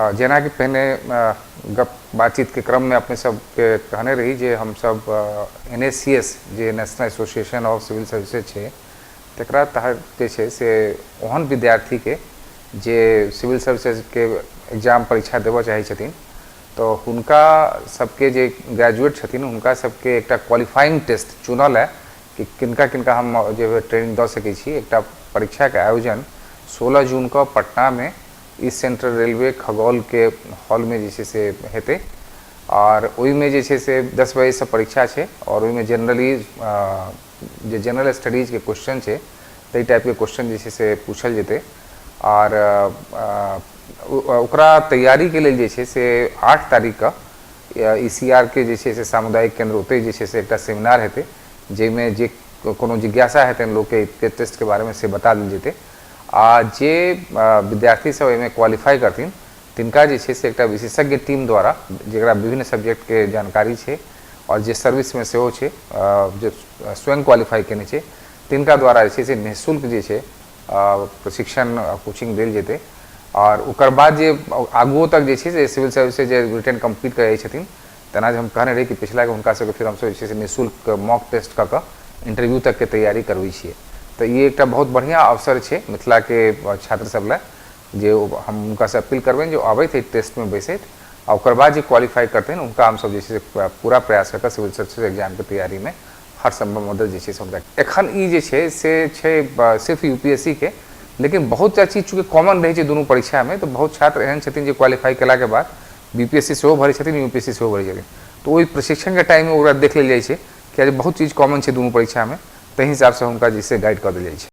जेनाकि पहिने गप बातचीतके क्रममे अपने सबके कहने रही जे हमसब NACS जे national association of civil services छै, तकरा तहत जे छै से ओहन विद्यार्थीके जे सिविल सर्विसेजके एग्जाम परीक्षा देबऽ चाहै छथिन, तऽ हुनका सबके जे ग्रेजुएट छथिन हुनका सबके एकटा क्वालिफाइंग टेस्ट चुनऽ लए कि किनका किनका हम जे ट्रेनिंग दऽ सकै छी, एकटा परीक्षाके आयोजन 16 जूनके पटनामे ईस्ट सेंट्रल रेलवे खगौलके हॉलमे जे छै से हेतै। आओर ओहिमे जे छै से 10 बजेसँ परीक्षा छै आओर ओहिमे जनरली जे जनरल स्टडीजके क्वेश्चन छै ताहि टाइपके क्वेश्चन जे छै से पूछल जेतै। आओर ओकरा तैयारीके लेल जे छै से 8 तारीखके ECR के जे छै से सामुदायिक केन्द्र ओतहि जे छै से एकटा सेमिनार हेतै, जाहिमे जे कोनो जिज्ञासा हेतनि लोकके टेस्टके बारेमे से बता देल जेतै। आ जे विद्यार्थी सब एहिमे क्वालिफाइ करथिन तिनका जे छै से एकटा विशेषज्ञ टीम द्वारा, जकरा विभिन्न सब्जेक्टके जानकारी छै आओर जे सर्विसमे सेहो छै, जे स्वयं क्वालिफाइ केने छै, तिनका द्वारा जे छै से निःशुल्क जे छै प्रशिक्षण कोचिंग देल जेतै। आओर ओकर बाद जे आगुओ तक जे छै से सिविल सर्विसेज जे रिटर्न कम्प्लीट करै छथिन, तेना जे हम कहने रही कि पिछला हुनका सबके फेर हमसब जे छै से निःशुल्क मॉक टेस्ट कऽ कऽ इंटरव्यू तकके तैयारी करबै छियै। तऽ ई एकटा बहुत बढ़िआँ अवसर छै मिथिलाके छात्र सब लए, जे हम हुनकासँ अपील करबनि जे आबथि, एहि टेस्टमे बैसथि आ ओकर बाद जे क्वालिफाइ करथिन हुनका हमसब जे छै से पूरा प्रयास कऽ कऽ सिविल सर्विसेज एग्जामके तैयारीमे हर सम्भव मदद जे छै से हुनका। एखन ई जे छै से छै सिर्फ UPSC के, लेकिन बहुत चीज चूँकि कॉमन रहै छै दुनू परीक्षामे, तऽ बहुत छात्र एहन छथिन जे क्वालिफाइ केलाके बाद BPSC सेहो भरै छथिन, UPSC सेहो भरै छथिन। तऽ ओहि प्रशिक्षणके टाइममे ओकरा देख लेल जाइ छै, कियाकि बहुत चीज कॉमन छै दुनू परीक्षामे, ताहि हिसाबसँ हुनका जे छै गाइड कऽ देल जाइ छै।